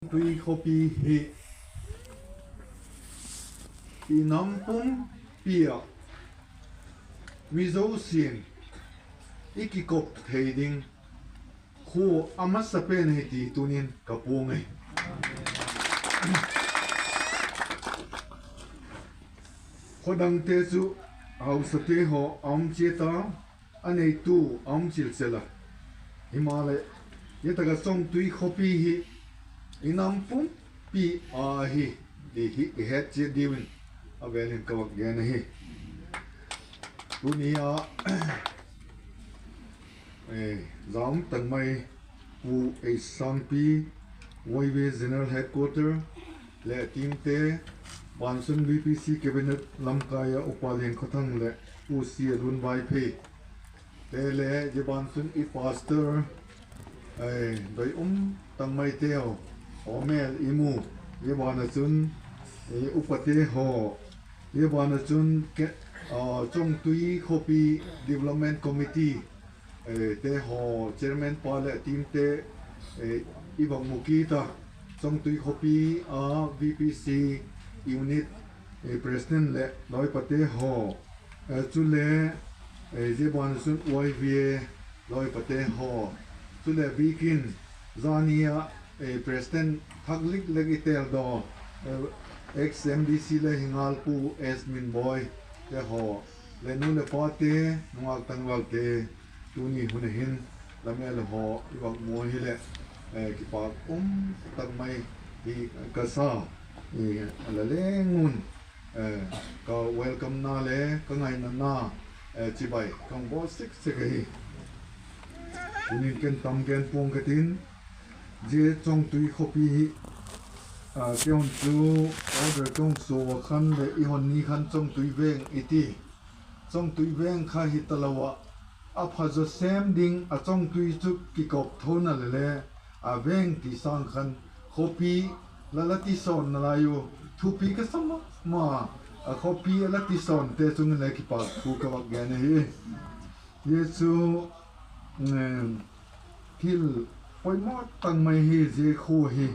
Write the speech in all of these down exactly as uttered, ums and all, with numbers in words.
Tui khawpi hi i nam pumpi ah mi zosia'n i kikop thei ding khua a masa pen ahi ti tuni'n ka puang ahi. Khaw dangte chu hausate haw a um chiat a, a neitu a um chilchel a. Himaleh, zia tak ah Chawngtui khawpi hi i nam pumpi a ahi ti hi i het chiat diu in a vêl in ka vak gen ahi. Tuni a za um tak mai Pu Eisangpi, Y V A General Headquarter leh teamte, Vansun VPC Cabinet lamkai ah Upa Liankhawthang leh Pu Sialun Vaiphei te le, zia ban chun i pastor doi um tak maiteu, aw mêl i mu, zia ban ah chun upate haw, zia ban ah chun Chawngtui khawpi Development Committee te haw, chairman pa leh teamte i vak mu kit a, Chawngtui khawpi a VPC unit president leh lawipate haw, chule zia ban ah chun Y V A lawipate haw, chule bikin zani ah president thak lik lek i têl daw, ex MDC leh Hingalpu S Minboi te haw, leh nu leh pate, nungak tangvalte, tuni hun a hin la mêl haw i vak mu hileh kipâk um tak mai hi ka sa. La leng un ka welcome-na le ka ngainatna chibai ka hung bawl sik sek ahi. Tuni'n ken tam gen pua'ng ka tin, zia Chawngtui khawpi hi kei hon chu order ka hung suak a khan leh i hon ni khan Chawngtui veng i ti. Chawngtui veng kha hi talo ah, a pha zaw sêm ding a Chawngtui chu kikop thona le le, a veng ti sâng khan khawpi la la ti sawnna lai u, thupi ka sa ma ma, a khawpi a la ti sawnte chung in le kipâk thu ka vak gen ahi. Zia chu thil poimaw tak mai hi zia khua hi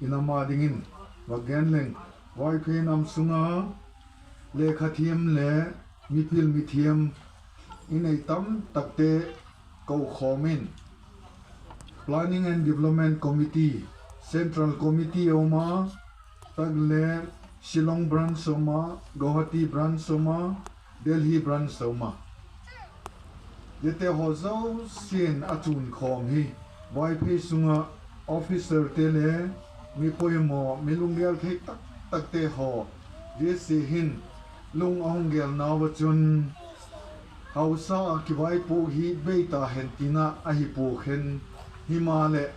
i nam a dingin vak gen leng, Vaiphei nam sung a lekha thiam le mipil mithiam i nei tam takte kokhawm in Planning and Development Committee, Central Committee a um a, tak le Shillong branch a um a, Guwahati branch a um a, Delhi branch a um a. Ziate haw zosia'n a chunkhawm hi Vaiphei sung ah officerte le mi poimaw, mi lunggel thei tak takte haw, zia sia hin lung a hung gelnau ah chun hausa a kivaipuak hi bei ta hen tina ahi pua khen, himaleh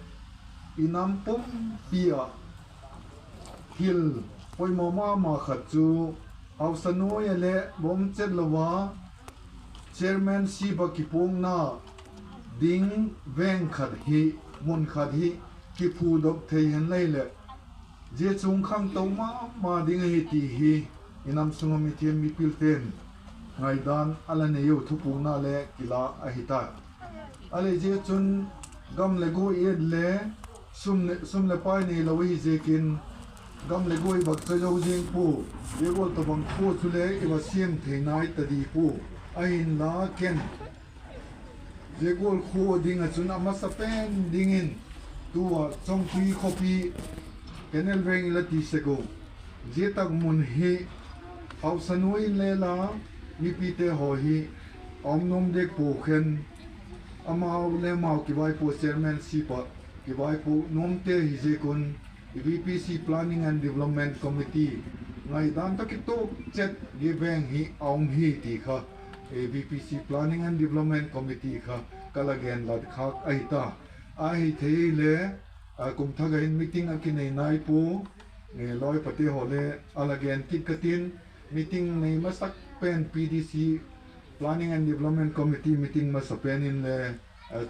i nam pumpi ah thil poimaw ma ma khat chu hausa nuai a le bawm chet lo a chairmanship ah kipuakna ding veng khat hi, mun khat hi kiphudok thei hen lai leh, zia chung khangto ma ma ding ahi ti hi i nam sung ah mithiam mipilte'n ngaidan a la nei u, thupukna le kila ahi ta. A leh zia chun gam le guai et le sum leh pai neilo ahi ziakin, gam leh guai bak cha zo zing pua, zia gual tawhbang khua chule i va siam thei nai ta di pua. Ahinla ken zia gual khua ding ah chun a masa pen dingin tu ah Chawngtui khawpi Canal veng i la ti sek u. Zia tak mun hi hausa nuai in le la mipite haw hi a um nuam dek pua khen, amau le amau kivaipuak chairmanship ah kivaipuak nuamte hi ziak un, VPC Planning and Development Committee ngaidan tawh kituak chet zia veng hi a um hi ti kha VPC Planning and Development Committee kha ka la genlat khâk ahi ta. Ahi thei le, kum thak ah hin meeting a kinei nai pua, lawipate haw le a la gen kit ka tin, meeting nei masak pen PDC, Planning and Development Committee meeting masa pen in le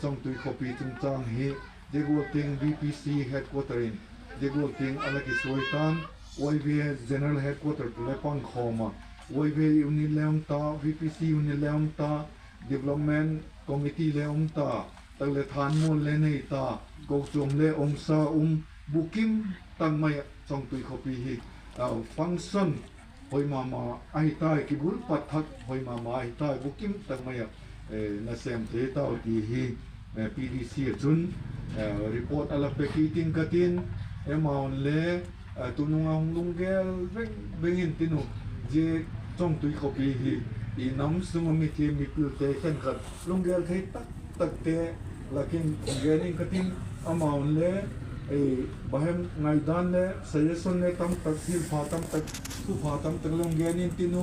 Chawngtui khawpi chungchâng hi zia gual tiang VPC headquarter in zia gual tiang a la kisuai ta'n, YVA General Headquarter tawh le pangkhawm a, YVA unit le um ta, VPC unit le um ta, Development Committee le um ta, tak le thanmual le nei ta, kochuam le ongsa um, bukim tak mai ah Chawngtui khawpi hi function hoi ma ma ahi tai, kibul pat thak hoi ma ma ahi tai, bukim tak mai ah na sêm thei tau ti hi P D C ah chun report a la pe kit ing ka tin, amou'n le tunung a hung lunggel veng veng in tin u, zia Chawngtui khawpi hi i nam sung ah mithiam mipilte khenkhat lunggel thei tak takte lak in gen ing ka tin, amou'n le bahem ngaidan le suggestion le tamtak, thilpha tamtak, thupha tamtak le hung gen in tin u,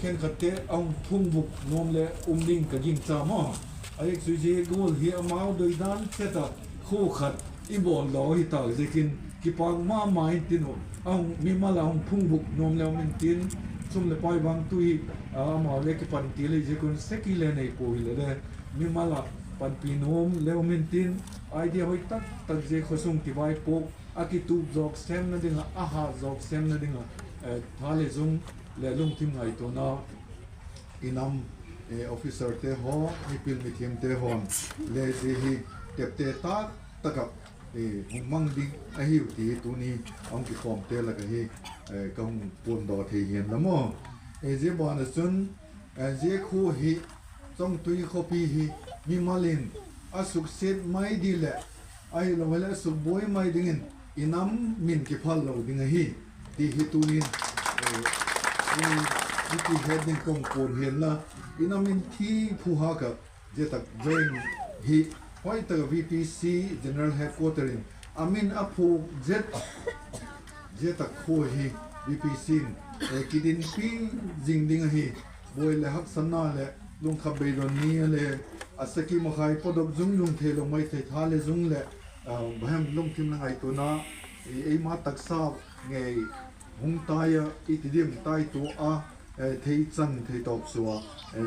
khenkhatte a hung phungbuk nuam le um ding ka gingcha maw. Ahi chu zia gual hi amau doidan chet ah khua khat i bawl daw hi tâk ziakin kipâk ma ma in tin u, a hung mimal ah hung phungbuk nuam le um intin, sum leh pai bang tu hi amau le kipan ti le ziak un seki le nei pua hile le, mimal ah panpi nuam le um intin, idea hoi tak tak zia khawsung kivaipuak a kitup zawk sêmna ding ah, a hat zawk sêmna ding ah tha le zung leh lungthim ngaituana i nam officerte haw, mipil mithiamte haw'n le zia hi tepte tak tak ah hung mang ding ahiu ti hi tuni a hung kikhawmte lak ah hi ka hung puandaw thei hian la maw. Zia ban ah chun zia khua hi, Chawngtui khawpi hi mimal in a suksiat mai di leh ahilo hile a sukbuai mai dingin i nam min kiphal lo ding ahi ti hi tuni'n i kihet ding ka hung puan hian la, i nam in thi phu hâk ah, zia tak veng hi hoi tak ah VPC General Headquarter in a min a phuak zet, zia tak khua hi VPC in kidinpi zing ding ahi. Buai leh haksatna leh lungkhambeidon ni a le, a seki makhai pawdok zung zung theilo mai thei tha le zung leh, bahem lungthim le ngaituana, eima taksa ngei hung tai a, i ti dim taitua a, theichan theitawp sua,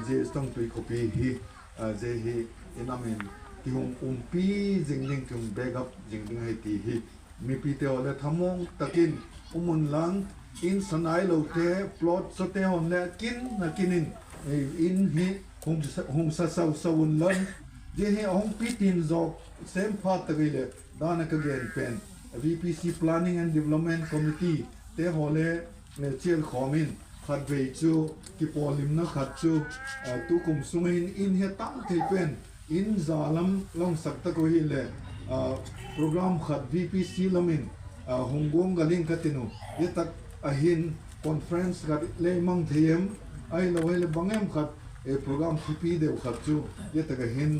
zia Chawngtui khawpi hi, zia hi i nam in kihung umpi zing ding, kihung back up zing ding ahi ti hi mipite haw le thamawng tak in um unlang, in sa nailote, plot chawte haw'n le kin a kin in in hi hung sa sau sau unlang, zia hi a hung pitin zawk sêm phat tak ahileh dan a ka gen pen VPC Planning and Development Committeete haw le chialkhawm in khatvei chu kipawllimna khat chu, tukum sung hin in he tam thei pen in za lam la hung sak tak u hileh, program khat VPC lam in hung guanggal ing ka tin u. Zia tak ah hin conference khat le mang thei em, ahilo hileh bang em khat, program thupi deu khat chu zia tak ah hin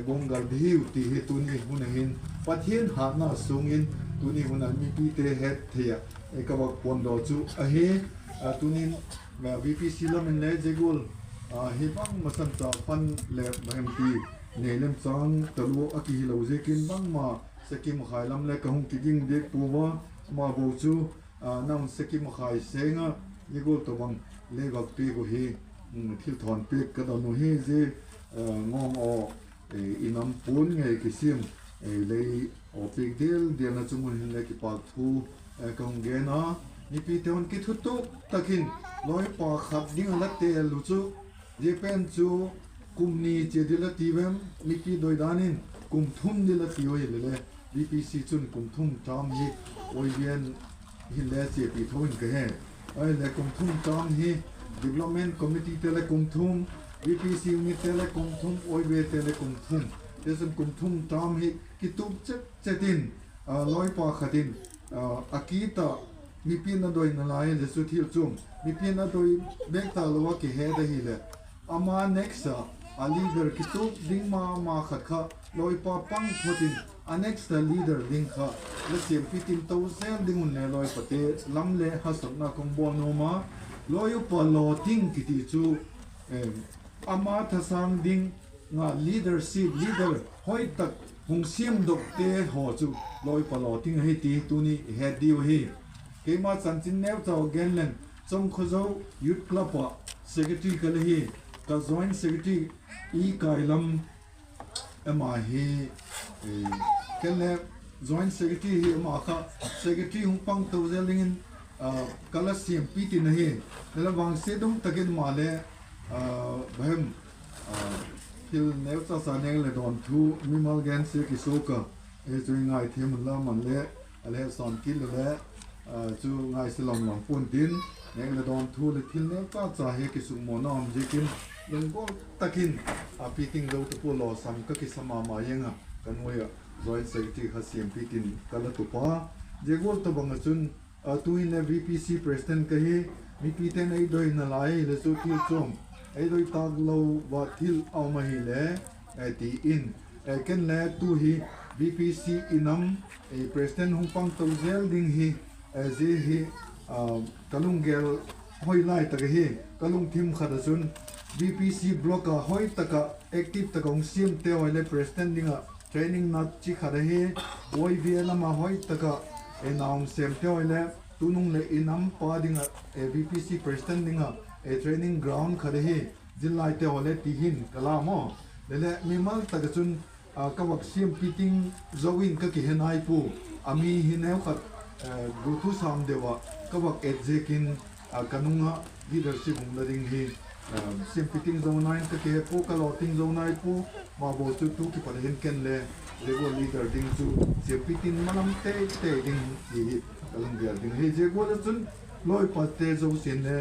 guanggal di hiu ti hi tuni hun ah hin Pathian hatna sung in tuni hun ah mipite het thei ah ka vak puandaw chu ahi. Tuni'n VPC lam in le zia gual hi bangma san cha fund le bahem ti nei lem châng talua a kihilo ziakin bangma seki makhai lam le ka hung kiging diak pua a, ama bo chu nang seki makhai seng a, zia gual tawhbang lei vak piak uh hi, thilthawn piak ka don uh hi. Zia ngawng aw, i nam puan ngei kisiam, lei aw piak dial dial na chung un hinle kipâk thu ka hung gen a, mipite haw'n kithutup tak in lawipa khat ding ah la têl uh chu, zia pen chu kum ni chia di la ti vem, mipi doidan in kum thum di la ti ua hilele, VPC chun kum thum term hi, YBAn hinle chiapi tho in ka he. Ahile kum thum term hi, Development Committeete le kum thum, VPC unitte le kum thum, YBAte le kum thum, tichun kum thum term hi kitup chet chet in, lawipa khat in, a kit ah, mipi'n a doina lai le chu thil chuam, mipi'n a doi bêk talo a kihet ahileh, ama next ah a leader kitup ding ma ma khat kha lawipa pang phot in, a next ah leader ding kha la siampi tin to zel ding un le lawipate lam le hasakna ka hung bawl nuam a, lawi upa lawting kiti chu, ama thasâng ding nga leadership, leader hoi tak hung siamdokte haw chu lawipa lawting ahi ti tuni i het diu ahi. Keima chanchin neucha gen leng, Chawmkhozo Youth Club ah secretary ka la hi, ka joint secretary i kai lam, ama hi, ken le joint secretary hi ama kha secretary hung pang to zel dingin ka la siampi tin ahi. Hile vangsia dum tak in ama le, bahem, thil neucha sa neng le dawn thu mimal gensia kisuak a, chu i ngaithiam unla, aman le a le sawn kit le le, chu ngaisang lam lam pua'n tin, nêk le dawn thu leh thil neu ka cha hi kisukmawna um ziakin, lunggul tak in a piting zo ta pua, lawsam ka kisa ma ma ing a, ka nuai ah joint secretary kha siampi tin ka la tup a. Zia gual tawhbang ah chun, tu'hin le VPC president ka hi, mipite'n ei doina lai le chu thil chuam, ei doi tâk lo va thil a um ahile, ti in, ken le tu hi VPC i nam president hung pang to zel ding hi, zia hi ka lunggel hoi lai tak ahi. Ka lungthim khat ah chun VPC block ah hoi tak ah active tak ah hung siamte haw le president ding ah training na chi khat ahi. YVA lam ah hoi tak ah na hung siamte haw le tunung leh i nam pa ding ah VPC president ding ah training ground khat ahi. Zillaite haw le ti hin ka la maw. Le le mimal tak ah chun ka vak siampi ting zo in ka kihe nai pua. A mi hi neu khat, gu thu sâm deu ah ka vak et ziakin, ka nung ah leadership hung la ding hi siampi ting zo nai in ka kihe pua, ka law ting zo nai pua. Mabaw chu tu kipat hin ken le zia gual leader ding chu siampi tin malam tei tei ding ti hi ka lunggel ding hi. Zia gual ah chun lawipate zosia'n le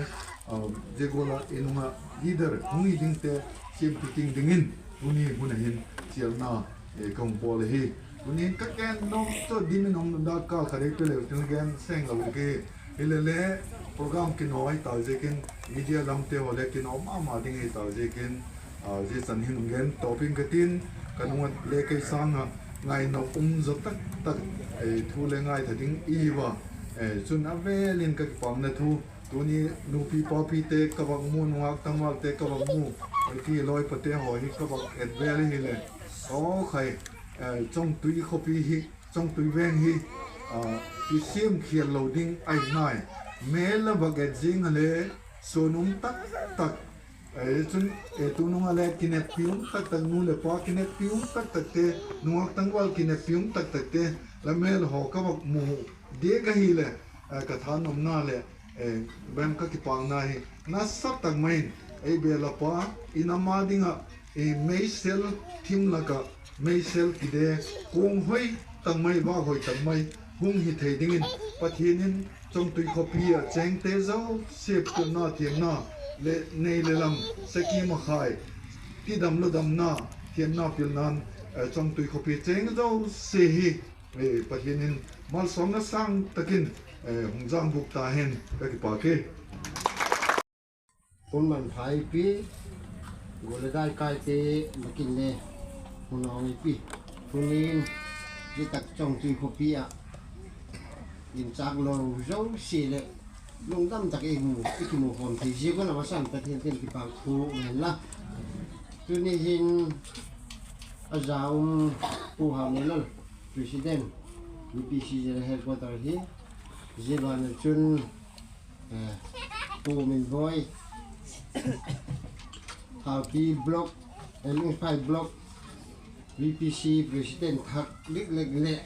zia gual ah i nung ah leader hung hi dingte siampi ting dingin tuni hun ah hin chialna ka hung bawl ahi. Tuni in ka gen nuam chu dim in um da kâl khat ei pe leu tin gen seng lo ding hi. Hile le program kinaw ahi ta ziakin, media lamte haw le kinaw ma ma ding ahi ta ziakin, zia chan hin hung gen tawp ing ka tin, ka nung ah le kei sâng ah ngaina um zaw tak tak thu le ngaitha ding i hi a. Chun a vêl in ka kipâkna thu, tuni nupi papite ka vak mu, nungâk tangvalte ka vak mu, ti lawipate haw hi ka vak et vêl ahileh, aw khai, Chawngtui khawpi hi, Chawngtui veng hi kisiam khial lo ding ahi nai. Mêl la vak et zing a le suan um tak tak, chun tunung ah le kineppi um tak tak, nu leh pa kineppi um tak takte, nungâk tangval kineppi um tak takte la mêl haw ka vak mu diak ahileh, ka thanopna leh bang ka kipâkna hi nasa tak mai in ei bel a pa, i nam a ding ah meisel, thim lak ah meisel kide, kuang hoi tak mai, vâk hoi tak mai hung hi thei dingin Pathian in Chawngtui khawpi ah chêngte zosia pumna thiamna leh nei le lam, saki makhai, tidam ludamna, thiamna pilna'n Chawngtui khawpi chêng zosia hi Pathian in malsawmna sâng tak in hung jang bûk ta hen, ka kipâk e. Hun man pha ei pi, gual le dai kaite, makin le hun a hong ei pi. Tuni'n zia tak Chawngtui khawpi ah ginchâk lo zosia leh lungdam tak i mu, i kimu khawm thei ziak un a masa'n Pathian tin kipâk thu hen la. Tuni hin a za um Pu Hau Nei Lal, President, VPC General Headquarter hi, zia ban ah chun Pu Minvoi, Haupi Block, Lungphai Block, VPC President thak lik lek leh,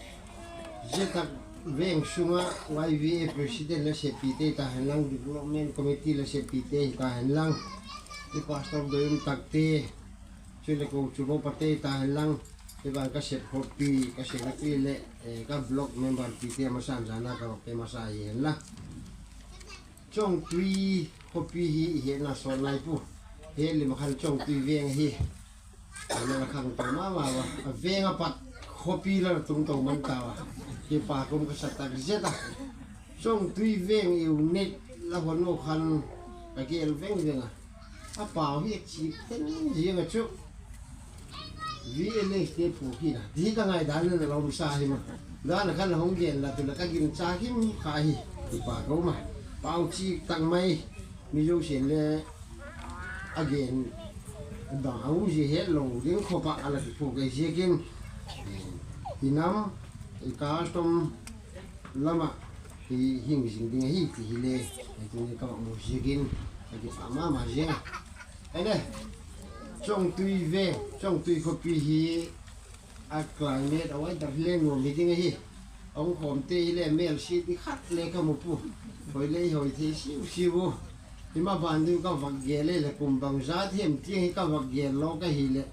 zia tak veng sung ah YVA President la seppite ta hen lang, Development Committee la seppite hi ta hen lang, i pastor doi um takte, chuleh kochuam upate ta hen lang, i ban ka sep khawpi, ka secretary leh ka block member pite a masa'n zana ka vak pe masa hi hen la. Chawngtui khawpi hi i hetna sawt nai pua. Hetlim a khan Chawngtui veng ahi, a la khang to ma ma a, a veng a pat khawpi la tung to man ta a, kipâk um ka sa tak zet a. Chawngtui veng unit la hon u khan ka gel veng veng a, a pau hi a chi ten ziang a chu VLS te phuak hi na ti ka ngaidan a la um sa hi ma. Dan a khan a hung gen la tu la ka ginchâk him kha hi, kipâk ka um a. Pau chi tak mai, mi zosia'n le a gen dan a um zia hetlo ding khawp ah a la kiphuak ahi ziakin, i nam, i custom lam ah hi hing zing ding ahi ti hile, tuni ka vak mu ziakin ka kipâk ma ma ziang a. Aile, Chawngtui veng, Chawngtui khawpi hi a climate, a weather hile nuam hi ding ahi. A hung khawmte hile mêlsiat di khat le ka mu pua. Hoi le hoi thei siu siu u. Hi ma ban ding ka vak gel le, kum bangza thiam tiang hi ka vak gel lo ka hileh,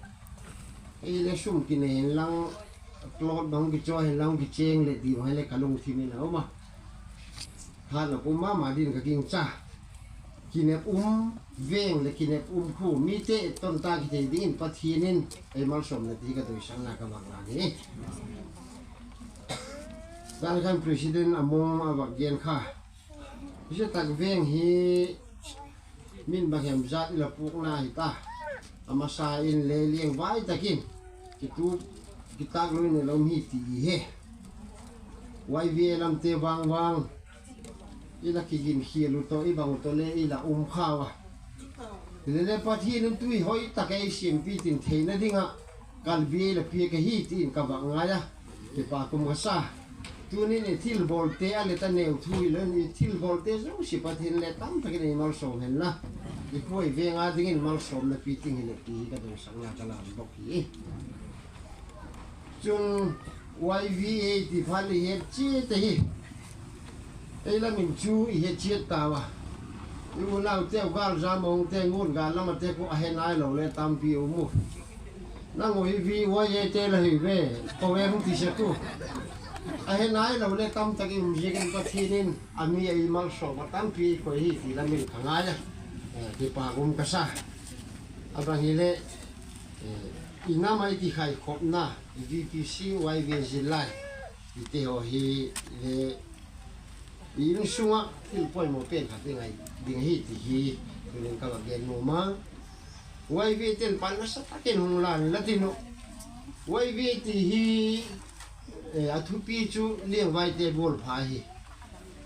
ei le sum kinei hen lang, Plot bang kichawi hen lang kicheng leh ti bang hile ka lungthim in a um a. Hat la pum ma ma din ka gingcha. Kinep um veng leh kinep um khu mite etton ta kithei dingin Pathian in ei malsawm na ti ka doisakna ka vak la hi. Zan khan president a mong a vak gen kha. Zia tak veng hi min bang hem zat i la puakna hi ta. A masa in le liangvai tak in kitu kitâk lui ne lom hi ti hi he. Y V A lamte vang vang i la kiginkhial u tawh i bang u tawh le i la um khau a. Hile le Pathian in tui hoi tak ei siampi tin theina ding ah kalbi ei la piak ahi ti in ka vak ngai a. Kipak um ka sa. Tuni'n i thilbawlte a let a neu thu hilo in i thilbawlte zosia Pathian le tam tak in ei malsawm hen la. I khuai veng a dingin malsawmna pi ting hileh ti hi ka doisakna ka la bawk hi. Chun Y V A ti phat le i het chiat ahi. Ei lam in chu i het chiat tau a. I unauteu gâlzam a hungte ngun gâl lam ate khu a he nailo le tampi um u. Nang u hi V Y A te la hi ve, ko em ti sek u. A he nailo le tam tak i um ziakin Pathian in a mi a i malsawm a tampi i khoi hi ti lam in ka ngai a. Kipak um ka sa. A bang hileh, i nam a i kikhaikhopna V P C Y V A zillai ite haw hi le i insung ah thil poimaw pen khat i ngai ding ahi ti hi tuni'n ka vak gen nuam a. Y V A te'n pan nasa tak in hung la in la tin uh. Y V A ti hi a thupi chu liangvaite gual pha hi.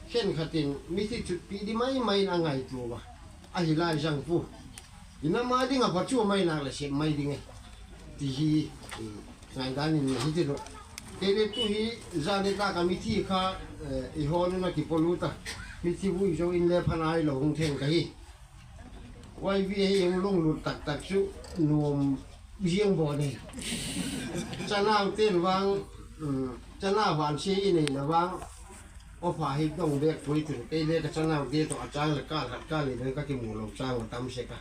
Khenkhat in mithi chutpi di mai mai in a ngaitua a, ahi lai zang pu. I nam a ding ah pha chu mai nak leh sep mai ding e ti hi ngaidan in hi tin uh. Kei le tu hi zan nitâk a mithi kha i hawn un a kipolut a, mithi vui zo in le pha nailo hung theng ka hi. Y V A hi hung lunglut tak tak chu nuam ziang bawn hi. Chanaute'n vang, chanau vansia i neina vang, awpha hi dong bêk puai tin, kei le ka chanaute tawh a châng leh kâl khat kâl ni ding ka kimu lo châng a tam sek a.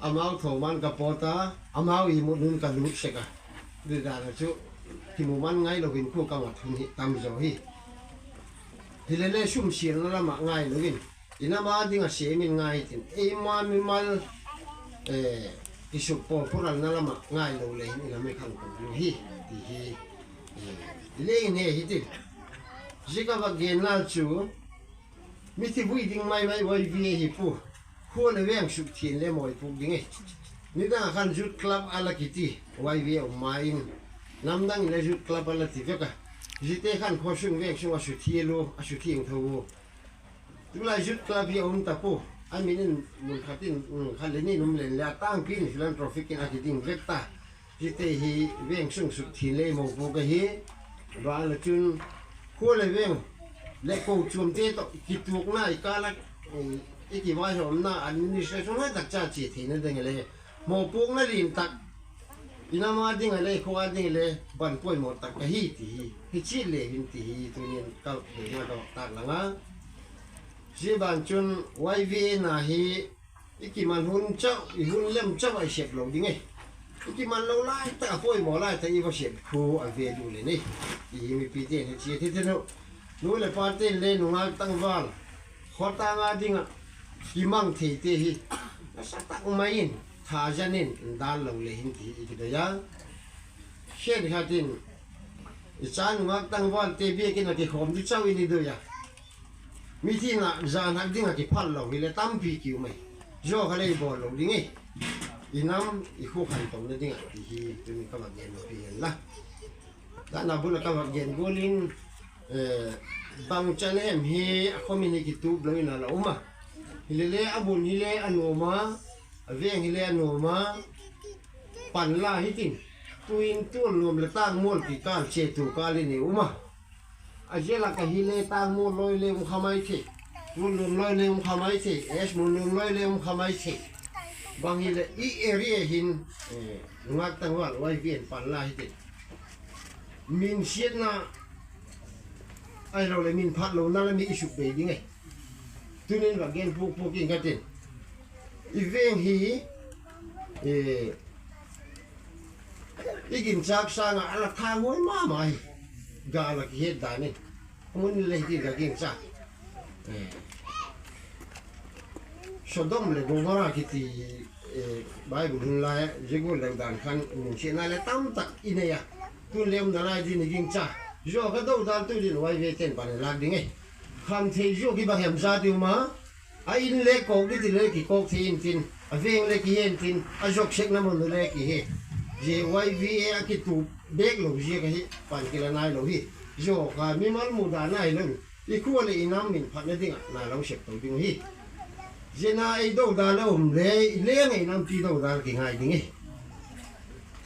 Amau tho man ka pawt a, amau i mut un ka lût sek a. Zia dan a chu kimu man ngailo in khu ka mat hun hi tam zaw hi. Hile le sum sialna lam ah ngailo in, i nam a ding ah sêm in ngai tin, eima mimal kisukpaw phuralna lam ah ngailo le hin i lam i khang tung ding hi ti hi i le in he hi tin. Zia ka vak genna chu mithi vui ding mai mai Y V A hi pua. Khua leh veng sukthiang le mawi puk ding e. Nidang a khan youth club a la kiti, Y V A um ma in, namdang in le youth club a la ti vek a. Ziate khan khua sung veng sung a suthiang tho u. Tulai youth club hi a um ta pua. A min in mun khat in khat le ni in um len le a tângpi in philanthropic in a kiding vek ta. Ziate hi veng sung sukthiang le mawi puk ahi. Bang le chun khua leh veng leh kochuamte tawh kituakna i kâl ah i kivaihawmna administration hoi tak cha chia theina ding le mawi pukna lian tak, i nam a ding a le khua a ding le ban poimaw tak ahi ti hi hi chiat le hin ti hi tuni'n ka theina ka vak tâk lang a. Zia ban chun Y V A na hi i kiman hun chau, i hun lem chau a i sep lo ding e. I kiman lo lai tak a poimaw lai tak i va sep khu a value le nei ti hi mipite'n hi chia thei thei u. Nu leh pate'n le nungak tangval khawtâng a ding ah kimang theite hi nasa tak mai in tha zan in dal lo le hin ti i kidoi a. Khenkhat in i cha nungak tangvalte biakin a kikhawm di chau in i doi a. Mithi na zan hak ding ah kiphal lo hileh tampi ki um ai. Zia kha le i bawl lo ding e. I nam i khua khantouna ding ah ti hi tuni ka vak gen pi hen la. Dan a bul a ka vak gen gual in, bangchan hem hi a khawm in i kitup lo in a la um a. Hilele a mun hile a nuam a, a veng hile a nuam a, panla hitin, tuin tual nuam leh tângmual kikâl chiatu kâl in i um a. A zia lak ah hile tângmual lawi le um kha mai thei, tual nuam lawi le um kha mai thei, es mun nuam lawi le um kha mai thei. Bang hileh i area hin, nungak tangval Y V A'n panla hitin, min siatna ahiloleh min phatlona lam i suk bei ding e. Tunin va gen puk puk in ka tin, i veng hi, i ginchâk sâng ah a la thanghuai ma ma hi. Gâl ah kihet dan in, a mun le hi tin ka gingcha. Sodom leh Gomora kiti, Bible hun lai ah zia gual deu dan khan minsiatna le tamtak i nei a, tun le umna lai ding i gingcha. Zia kha dodaltu ding Y V A te'n pan lâk ding e. Khamthei zia hi bang hem za diu ma, a in le kawk di ti le kikawk thei intin, a veng le kihe intin, a zoksekna mun le kihe. Zia Y V A a kitup bêk lo ziak ahi, pan kila nailo hi. Zia kha mimal mudan ahilo in, i khua leh i nam min phatna ding ah na lo sep to ding hi. Zia na ei dodal a um le, i leng ei nampi dodal kingai ding hi.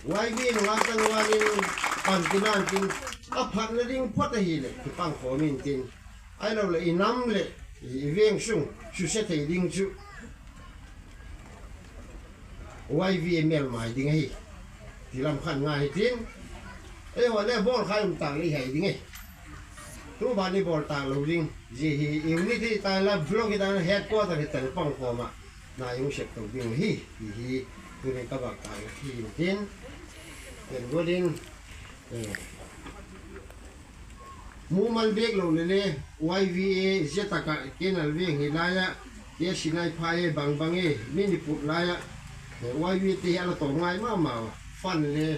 Y V A nungâk tangval in pan kila intin, a phatna ding phot ahileh kipangkhawm intin, ahiloleh i nam leh i veng sung suse thei ding chu Y V A mêlmai ding ahi, ti lam khan ngai hitin, eihaw le bawl khai um tâk le i hai ding e. Tu ban i bawl tâk lo ding, zia hi unit hita inla, block hita inla, headquarter hita inla pangkhawm ah na i hung sep to ding hi, ti hi tuni ka vak tâk la hi intin, ken gual in mumal bêk lo le le, Y V A zia tak ah Kenal veng hi lai ah, Sinai phai e bang bang e, min i put lai ah, Y V A te hi a la tawm ngai ma ma a, fund le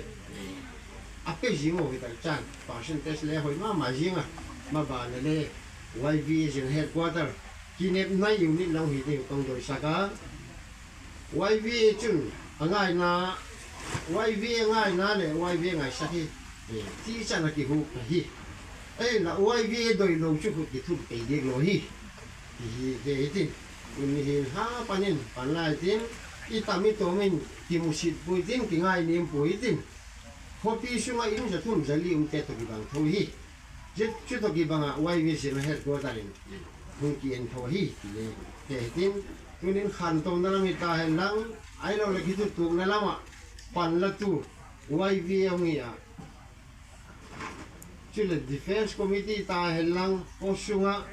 a pe zing uh hi tak chan, percentage le hoi ma ma zing a, maban a le Y V A zia headquarter, kinepna unit lo hi ding ka hung doisak a. Y V A chun a ngaina, Y V A ngaina leh Y V A ngaisak hi ti chan a kihuk ahi. Ahinla Y V A doilo chu khut kithum pei diak lo hi, ti hi he hitin. Tuni hin ha pan in pan lai tin, i tam i tawm in kimusit pui tin, kingai niam pui tin, khawpi sung ah in za thum za li umte tawh kibang tho hi. Zia chu tawh kibang ah Y V A zia headquarter in hung ki en tho hi ti le he hitin. Tunin khantona lam hita hen lang, ahiloleh kithutuakna lam ah panlatu Y V A hung hi a, chuleh Defence Committee ta hen lang, khawsung ah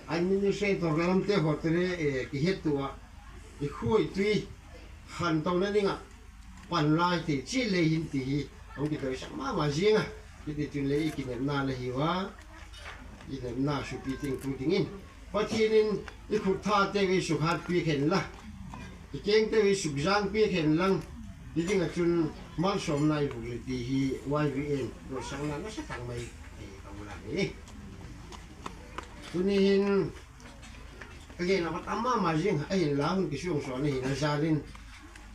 administrator lamte haw tawh le kihetua ah, i khuaitui khantona ding ah pan lai ti chi le hin ti hi hung kidoisak ma ma ziang a. Hiti chun le i kinepna le hiu a, i nepna supi tingtu dingin Pathian in i khut thateu i sukhatpi khen la, i kengteu i sukzangpi khen lang, i ding ah chun malsawmna i vuk le ti hi Y V A in doisakna nasa tak mai ei ka mu la hi. Tuni hin ka gen a va tam ma ma ziang ahinla, hun kisuangsawn ahi na jal in,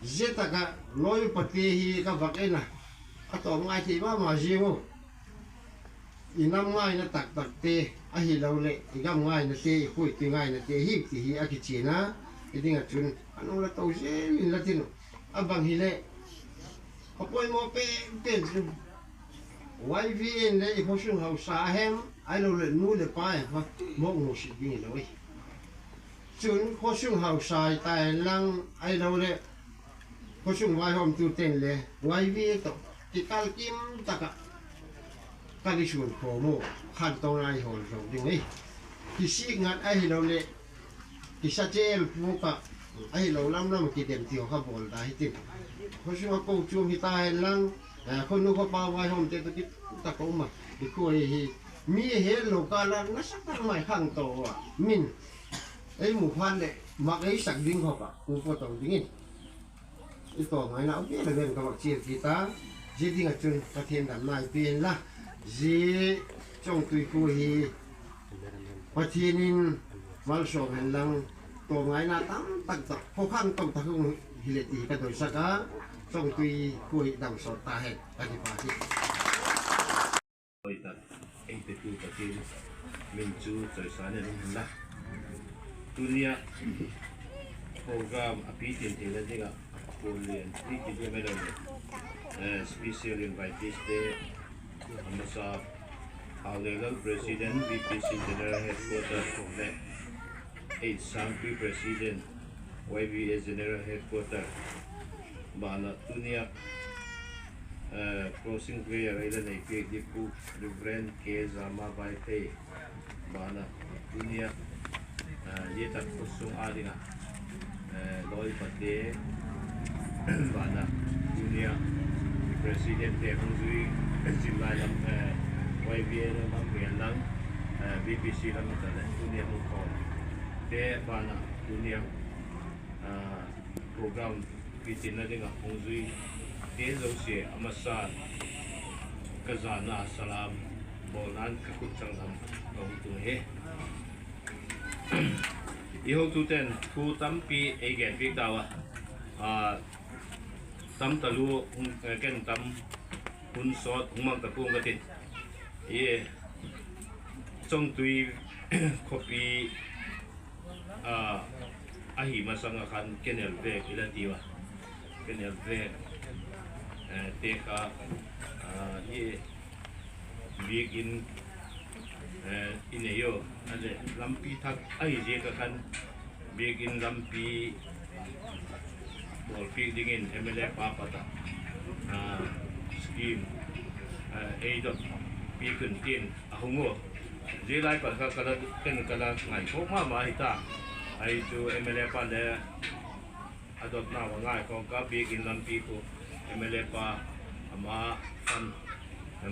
zia tak ah lawi upate hi ka vak en a, a tawm ngai thei ma ma ziang u. I nam ngaina tak takte, ahiloleh i gam ngainate, i khuaitui ngainate hi ti hi a kichian a, i ding ah chun a nung la to zel inla tin uh. A bang hileh, a poimaw pen pen chu Y V A in le i khawsung hausa hem, ahiloleh nu leh pa hem kha mawk musit ding hilo i. Chun khawsung hausa hita hen lang, ahiloleh khawsung vaihawmtute'n le Y V A tawh kikal kim tak ah kal i suan khawm u, khantona i hawl zo ding hi. Kisik ngat ahiloleh kisa chel puk ah, ahilo lam lam kidem ti haw kha bawl da hitin. Khawsung ah kochuam hita hen lang, khawnu khawpa vaihawmte tawh kituak tak a um a, i khua hi mi hetlo kâl ah nasa tak mai khangto a, min ei mu phat leh mak ei sak ding khawp ah um pua to dingin i tawmngaina a vel a vel ka vak chial kit a. Zia ding ah chun Pathian damna i pia inla, zia Chawngtui khua hi Pathian in malsawm hen lang, tawmngaina tamtak tawh khawkhang to tak hung hileh ti ka doisak a. Chawngtui khua hi damsawt ta hen, ka kipâk hi. Hoi tak, ei petu Pathian min chu chawisâng in um hen la. Tuni ah program a pitin theina ding ah, Paul Lian i ti diam e lo le, special inviteeste, a masa Hauneulal, President, V P C General Headquarter le, H. Sangpi, President, Y V A General Headquarter, ban ah tuni ah closing prayer ei la nei piak ding Pu Reverend K. Zama Vaiphei, ban ah tuni ah zia tak khawsung â ding ah lawi upate, ban ah tuni ah Presidente hung zui, zillai lam, eh, Y B A lam, lam, VPC lam ta leh tuni a hung khawmte ban ah tuni a, ah, program pitinna ding ah hung zuite zosia a masa ka zana salam bawlna'n ka khut changlam ka hung tung hi. I hotute'n thu tampi ei gen piak tau a, ah, tam talu, eh, ken tam hun sawt hung mang ta pua'ng ka tin. I Chawngtui khawpi, ah, ahi masang ah khan canal vêk i la tiu a, canal vêk, eh, te kha, ah, i Biakin, eh, i nei u, a leh lampi thak ahi ziak ah khan Biakin lampi bawlpiak dingin MLA pa pat ah, ah, scheme, ah, ei dot piak un tin a hung u. Zia lai pat kha ka la, ken ka la ngaikhawk ma ma hi ta. Ahi chu MLA pa le a dotna a ngaikhawk a, Biakin lampi khu MLA pa ama fund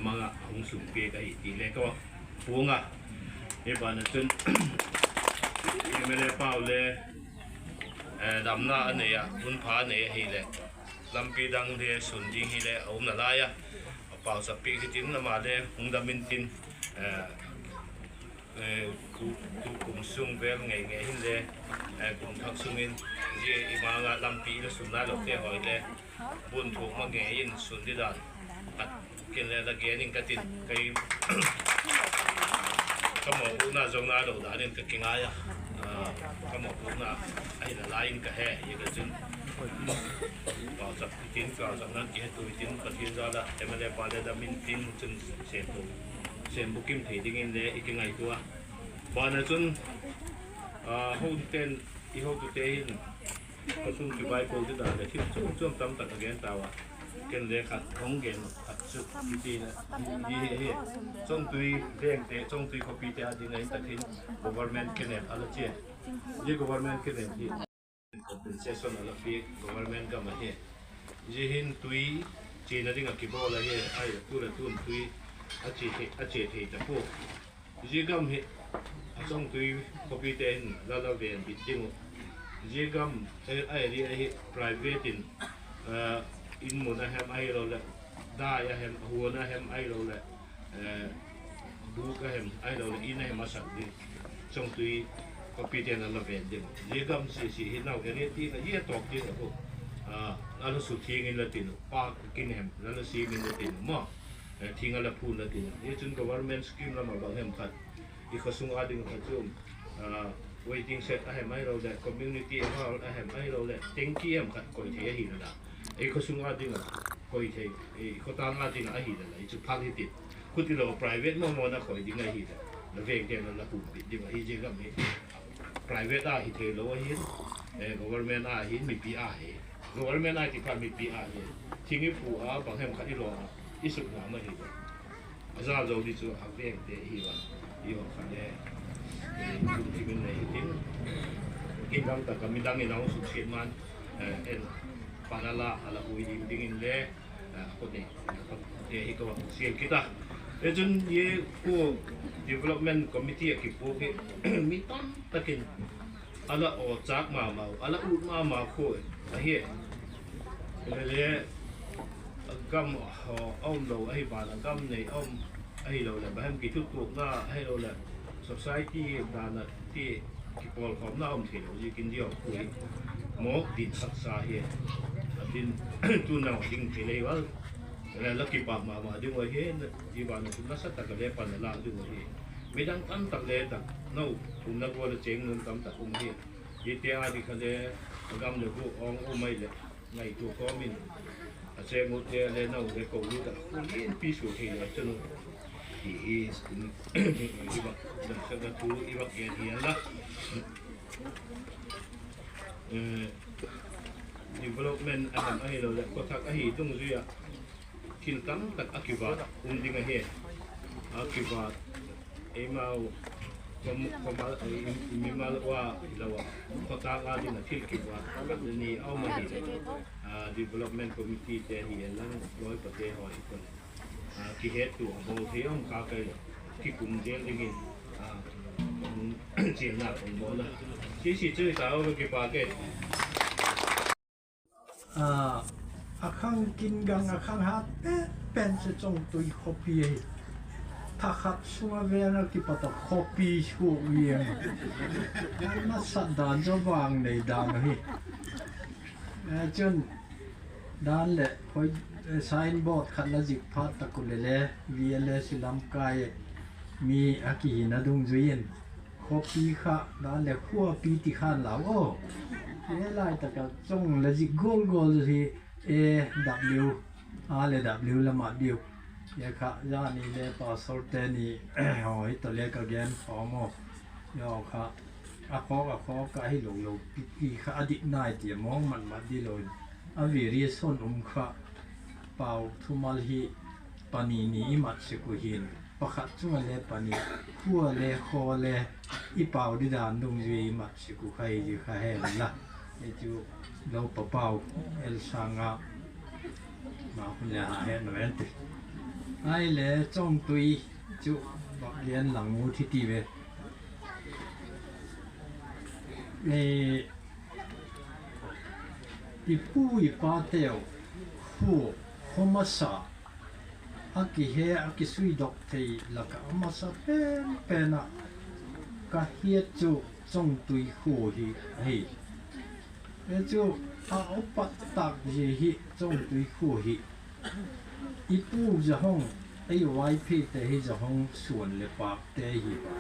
mang ah a hung sukpiak ahi ti le ka pua'ng a. Hi ban ah chun MLA pau le, eh, damna a nei a, hun pha a nei ahileh lampi dang le sun ding hile a um nalai a, a pauchap piak hitin ama le hung dam intin, eh, eh, tu, tu kum sung vel ngei ngei hinle, eh, kum thak sung in zia i mang ah lampi i la sun nai lote haw le, bun thuk ma ngei in sun di dan khat ken le la gen ing ka tin, kei ka mawpuakna zo nai lo dan in ka kingai a, ah, ka mawpuakna ahi nalai in ka he hi ka chun. Pauchap tin, pauchapna kihe tu tin Pathian jal a MLA pa le dam intin chun sêm bukim thei dingin le i kingaitua a. Ban ah chun, ah, hotute'n, i hotute hin khawsung kivaipo di dan leh thil chuam chuam tam tak a gen tau a. Ken le khat hung gen khat chu i ti na, i hi hi. Chawngtui vengte, Chawngtui khawpite â ding ah hin tak hin government canal a la chia. Zia government canal hi compensation a la piak government gam ahi. Zia hin tui chiana ding ah kibawl ahi, ai, tu le tun tui a chia thei, a chia thei ta pua. Zia gam hi a Chawngtui khawpite hin la la ven bit ding uh. Zia gam, eh, a area hi private in, eh, in mun a hem ahiloleh, dai a hem, a huan a hem ahiloleh, eh, bûk a hem ahiloleh in a hem a sak ding, Chawngtui khawpite'n a la ven ding uh. Zia gam sia sia hi nau area ti la, zia tawp ti la khu, ah, la la suthiang in la tin uh, pâk kin hem la la siam in la tin uh maw, eh, thing a la phun la tin uh. Zia chun government scheme lam a bang hem khat i khawsung â ding kha chu, ah, waiting shed a hem ahiloleh community hall a hem ahiloleh tanki hem khat koi thei ahi la la, ei khawsung â ding a koi thei, ei khawtâng â ding a ahi la la, i chu phal hitin. Khuti lo private maw maw na koi ding ahi la, la vengte'n la la hun bit ding ahi. Zia gam hi private a hi theilo ahin, eh, government a hin mipi a hi. Government a kiphat mipi a hi. Thing i phu a bang hem khat i law a, i suk ngam ahi. A jal zo di chu a vengte hi a, i haw kha le, eh, lungthim in nei hitin, kin dang tak a midang in a hung suksiat man, eh, en pan a la, a la hui ding dingin le, eh, a kut nei te hi ka va siam kit a. Zia chun i khu development committee a kipuak hi mi tam tak in a la aw châk ma mau, a la ut ma ma khu ahi. Hilele, gam haw a um lo ahi ban a, gam nei a um ahiloleh, bang hem kithutuakna ahiloleh, society dan a ti kipawlkhawmna um theilo ziakin di a khu hi mawk din haksa hi. A tin, tu nau ding thei lei val, la kipak ma ma ding uh ahi. Zia ban a chu nasa tak a le pan a la ding uh ahi. Midang tam tak le tak, no, umna gual a chêng nuam tam tak um hi. Zite â di kha le, a gam le bu awng um ai leh, ngaitua kawm in, a chêng ute le no le ko lut a, khu lianpi sua thei le chanu, ti hi, i va, damsakna thu i va gen hi a la. Eh, development a hem ahiloleh khawthak ahi dungzui a, thil tam tak a kivat um ding ahi. A kivat, eimau Khawmal, i mimal ua hilo a, khawtâng â ding a thil kivâk khat le ni a um ahi. Development Committeete hi e lang, lawipate haw i kon, kihettua bawl thei um kha kai lo, kikum zel dingin, chialna kon bawl a. Sisi chu i ta u, kipak e. A khang kin gang a khang hat pen pen chu Chawngtui khawpi ahi. Tha khat sung a veng a kipat a khawpi suak viang, nasa dan zaw vang nei dan ahi. Chun dan leh signboard khat la zik phat tak u leh le, V L S lamkai mi a kihina dungzui in, khawpi kha dan leh khuapi ti khan lau aw. Hi lai tak a Chawng la zik gual gual hi, A W, A leh W la mat diu. Hi kha zani le pastorte ni haw hi tawh le ka gen khawm aw. Hi kha a khawk a khawk a hilo lo pi kha a dik nai ti a mawng mat mat dilo in, a variation um kha, pau thumal hi pani ni i mat sek uh hin, pakhat chung a le pani, khua le khaw le, i pau di dan dungzui i mat sek uh kha hi zia kha hen la. Hi chu lo pa pau, el sâng a, ma khun le ha hen ven ti. Ahile Chawngtui chu bak lian lang u thi ti ve. I pu i pateu khua, khaw masa, a kihe a kisuidok thei lak ah a masa pen pen ah ka hiat chu Chawngtui khua hi ahi. Hi chu a upat tâk zia hi Chawngtui khua hi. I pu Zahawng, ei Vaiphei te hi Zahawng suan leh pâkte hi a.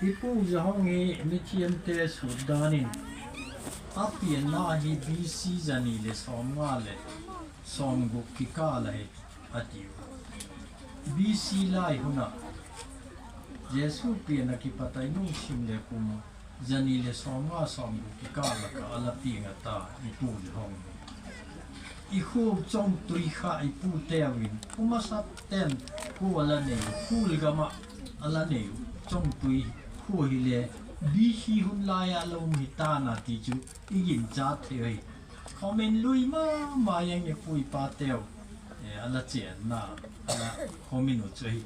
I pu Zahawng hi mithiamte sut dan in a pianna hi B C zani leh sawmnga leh sawmguk kikâl ahi a tiu. B C lai hun ah, Jesu pian ah kipat a i lungsim leh kum zani leh sawmnga sawmguk kikâl lak ah a la piang a ta i pu Zahawng hi. I khua Chawngtui kha i puteu in, kum a sap ten khua a la nei u, khul gam ah a la nei u, Chawngtui khua hile B C hun lai ah la um hi ta'n a ti chu i ginchat thei ahi. Khawmin lui ma ma ing i pu i pateu a la chênna, a la khawmin u chu ahi.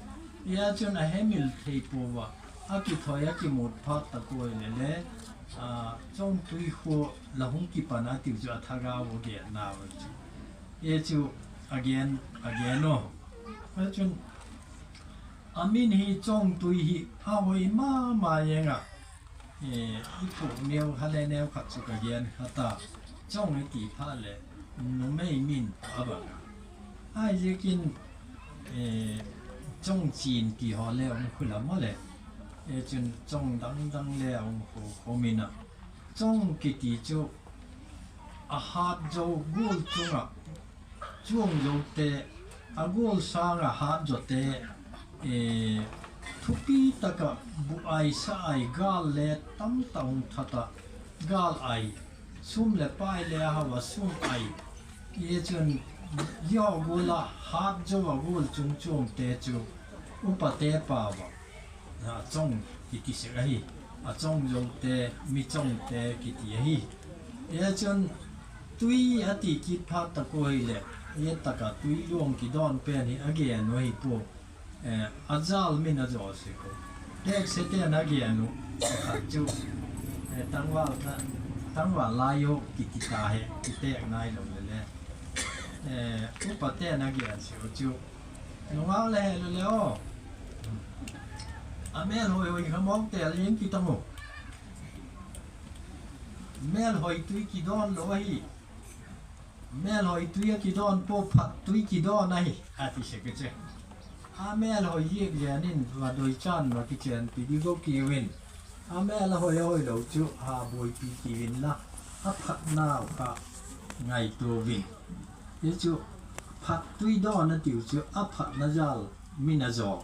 Zia chun a hemil thei pua a, a kithoi a kimut phat tak ua hile le, Chawngtui khua la hung kipan a tiu chu a thagau a genna chu. Zia chu a gen, a gen aw. Chun a min hi Chawngtui hi a hoi ma ma ing a. I puk neu kha le neu khat chu ka gen kha ta. Chawng i ti phat leh numei min a bang a. Ahiziakin Chawngchin ti haw le um khu lam a le, chun Chawng dang dang le a um khu khawmin a. Chawng kiti chu a hât zo gual chung ah chuang zote, a gual sâng ah hât zote, thupi tak ah bu ai sa ai gâl le tam tak hung that ah, gâl ai, sum leh pai le a hau a sum ai, zia chun zia gual ah hât zo a gual chung chuangte chu upate pau ah a chawng kiti sek ahi. A chawng zote, mi chawngte kiti ahi. Zia chun tui a ti kit phat tak ua hileh, zia tak ah tui luang kidawn pen hi a gen u ahi pua. A jâl min a zaw sek u. Teksete'n a gen u, pakhat chu tangval lai u kiti ta he, kitêk nailo le le, upate'n a gen sek u chu, nungak le he le le aw, a mêl hoi hoi kha mawk tel in kit a mu. Mêlhoi tui kidawn lo ahi. Mêlhoi tui a kidawn pua, phat tui kidawn ahi, a ti sek i che. A mêlhoi ziak zen in va doi chan va kichenpi di go kiu in. A mêl a hoi a hoilo chu ha buaipi kiu inla, a phatnau kha ngaitua un. Hi chu phat tui dawn a tiu chu a phatna jâl min a zaw.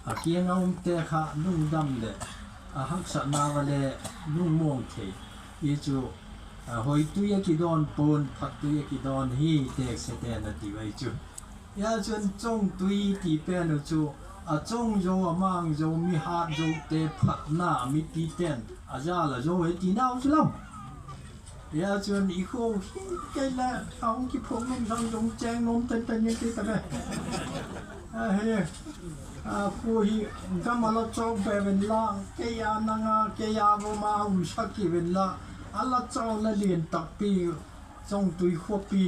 A kiang a umte kha lungdam leh a haksatnau a le lungmuang thei. Hi chu hoi tui a kidawn pua'n, phat tui a kidawn hi, teksete'n a tiu ahi chu. Zia chun chawng tui ti pen u chu a chong zo, a mang zo, mi hat zote phatna mipite'n a jal a zo e ti nau chu lam. Hia chun i khua hi kei le a hung kiphuak nung sang zong chêng nuam ten ten in ti ta ve. Ahi, a khua hi gam a la chawk be ven la, kei a nang a, kei a vawm a umsak ki ven la, a la chawkna lian takpi Chongtui khuapi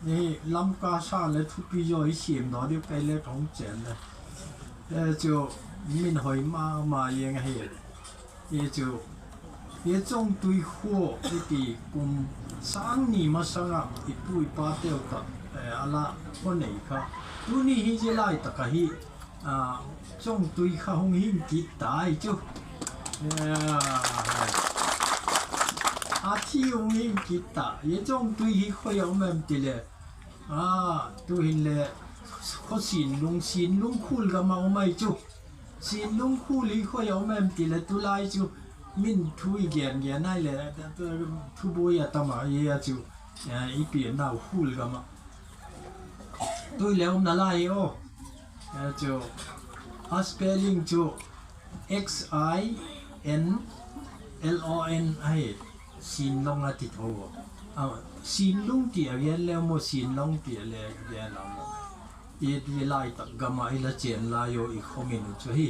hi Lamka sa leh thupi zaw i siam daw diu kei le ka hung chên le. Chu min hoi ma ma ziang ahi. Hi chu, hi Chongtui khua i ti kum sâng ni masang ah i pu i pateu tak a la khaw nei kha, tuni hi zia lai tak ahi, Chongtui kha hung hing kit tai chu. A thi hung hing kit ta. Hi Chongtui hi khoi a um em ti le, tuhin le khaw Sinlung, Sinlung khul gam a um ai chu. Sinlung khul hi khoi a um em ti le tulai chu min thu i gen gen ai le, thubuai a tam a, hi a chu i pianau khul gam ah. Tui le umna lai aw. Chu a spelling chu X I N L O N ahi. Sinlong a ti tho a. Sinlung ti a gen le maw, Sinlong ti a le gen a maw. I ti lai tak gam ah i la chên lai u i khaw min u chu hi.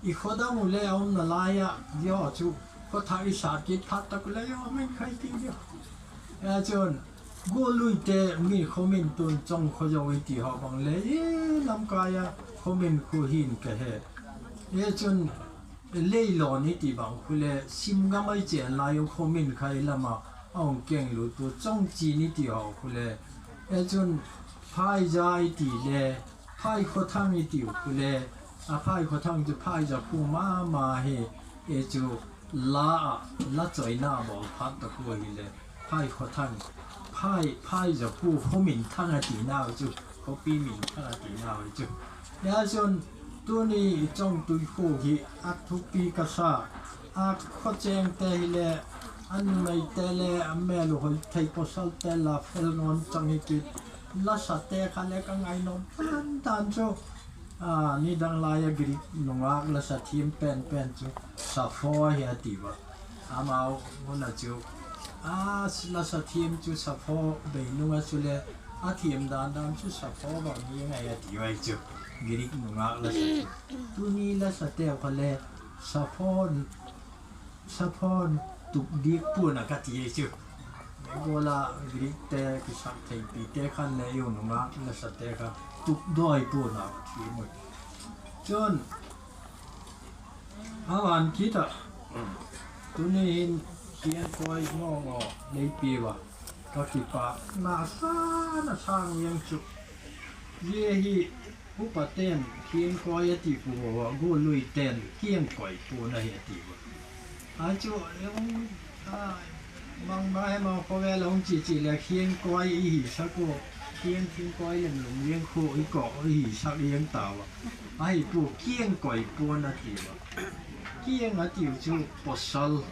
I khaw dang u le a umna lai ah zia chu, khaw thak i sat kit phat tak u le zia min khai ti zia. Chun, Gualluite mi khaw min tun Chong khaw zo i ti haw bang le, Lamkai a khaw min khu hin ka he. Hi chun, Leilawn i ti bang khu le, Sim gam ah i chên lai u khaw min khai lam a, a hung keng lut u Chongchin i ti haw khu le, hi chun, Phaiza i ti le, Phaikhawthang i tiu khu le, a Phaikhawthang chu Phaiza khu ma ma hi, hi chu, la ah, la choina bawl phat tak u hile, Phaikhawthang, Phai, Phaiza khu khaw min thang a ti nau chu, khawpi min thang a ti nau chu. Hia chun, tuni i Chongtui khu hi a thupi ka sa, a khaw chêngte hile, a numeite le a mêl u hoi thei pawsalte la fel ngawn chang hi kit, lasate kha le ka ngainom tan tan chu, nidang lai a Greek nungak lasa thiam pen pen chu Sapho hi a ti ua. Amau hun a chu, a, lasa thiam chu Sapho bei nung a chule, a thiam dan dan chu Sapho bang hi ngai a ti ua chu, Greek nungak lasa chu. Tuni lasateu kha le, Sapho, Sapho tup dik pua'n a ka ti ai chu. Gual a Greekte kisak theipite khan le i u nungak lasate kha tup dawi pua'n a thiam u. Chun, a van kit ah, tuni hin Khiangkawi ngawngaw lei pia ua, ka kipâkna sâng a sâng ziang chu, zia hi upate'n Khiangkawi a ti pua ua, Gualluite'n Kiangkawi pua'n ahi a ti ua. A chu, bangma hem a khawvel a hung chia chia le Khiangkawi i hisak ua, Khiang, Khiangkawi lem lum ziang khu i kawk i hisak ziang ta ua. Ahi pua, Kiangkawi pua'n a ti ua. Kiang a tiu chu pawsal,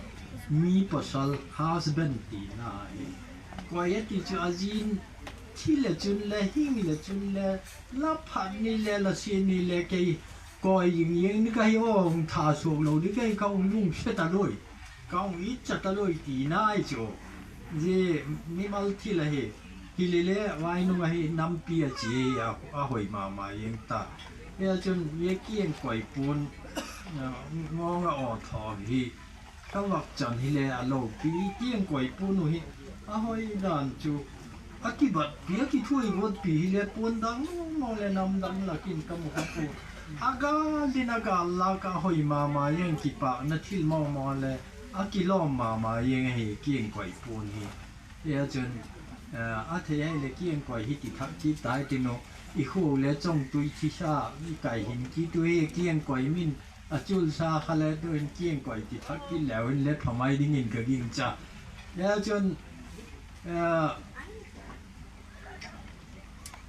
mi pawsal, husband tina hi. Kawi a ti chu a zin thi le chun le, hing le chun le, la phat ni le, la sia ni le kei kawi zing ziang ding ka hi aw, hung tha suak lo ding ka hi, ka hung lungsiat a lui, ka hung itcha ta lui tina ahi chu. Zia mimal thil ahi. Hilele vainung ahi nampi a chia a, a hoi ma ma ziang ta. Hia chun zia Kiangkawi pua'n, ngawng a aw thaw hi, ka vak chan hile a lopi, Kiangkawi pua'n u hi, a hoi dan chu, a kibatpi, a kithuai guatpi hile pua'n dang mawng mawng le nam dang lak in ka mu kha pua. A gâl din a gâl lak a hoi ma ma ziang, kipâkna thil mawng mawng le, a kilawm ma ma ziang ahi Kiangkawi pua'n hi. Hia chun, a thei ahileh Kiangkawi hi ti thak kit tai tin u, i khua u le Chongtui thisa, i kai hin kit u hi, Kiangkawi min a chulsa kha le tu'hin Kiangkawi ti thak kit leu hinle pha mai dingin ka gingcha. Hia chun,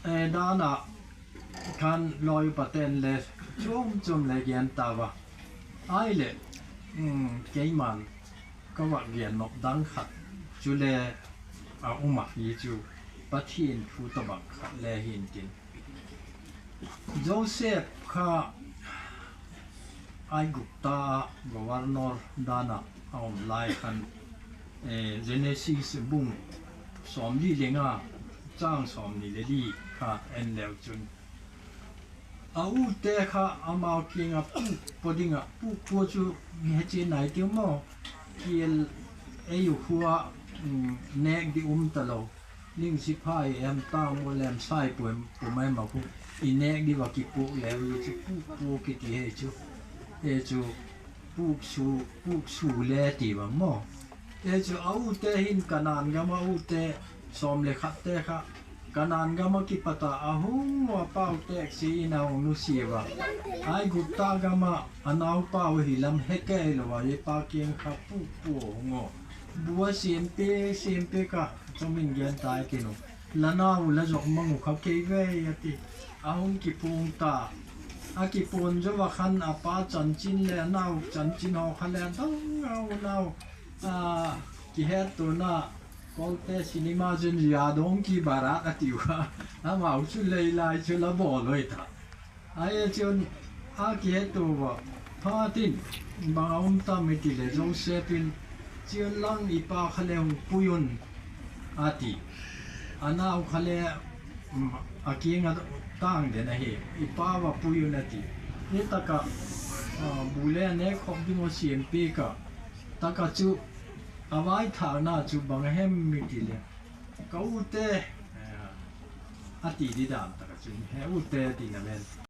dan ah khan lawi upate'n le chuam chuam le gen ta ua. Ahileh, keima'n ka vak gen nop dang khat chule a um a, hi chu Pathian thu tawhbang khat le hintin. Joseph kha Aigupta ah governor dan ah a um lai khan, Genesis bung sawmli le nga, chang sawmni le li kha en leu chun, a ute kha amau kiang ah puk pua ding ah, puk pua chu hechian nai tiu maw, kial ei u khua ah nêk di um talo, ningsiphai em, tâng ua lem, sai pum em, pum em a khu, i nêk di va kipuak leu chu puk pua kiti hi chu, e chu, puk su, puk su le ti va maw. E chu a ute hin Kanaan gam ah ute, sawm le khatte kha, Kanaan gam ah kipat ah a hung ua, pau têksia in a hung nusia ua, Aigupta gam ah a naupau hi lam he kei lo a, i pa kiang kha puk pua hung aw, bu a siampiak siampiak a, chawm in gen tai tin u, la nau la zuak mang uh kha kei ve a ti. A hung kipuang ta. A kipuan zo a khan a pa chanchin leh a nau chanchin haw kha le dang a, unau, kihettuana, Kawlte cinema chun ya dong ki Bharat a tiu kha, amau chu lei lai chu la bawl ui ta. Ahi chun, a kihettua phat in, bang a um tam i ti leh Joseph in, Chian lang, i pa kha le hung pui un, a ti. A nau kha le a kiang ah tâng den ahi, i pa va pui un a ti. Hi tak ah bu le a nêk khop ding uh siampiak a, tak ah chu a vaithâkna chu bang a hem i ti leh, Ka ute, a ti di dan tak ah chun, he ute a tina ven.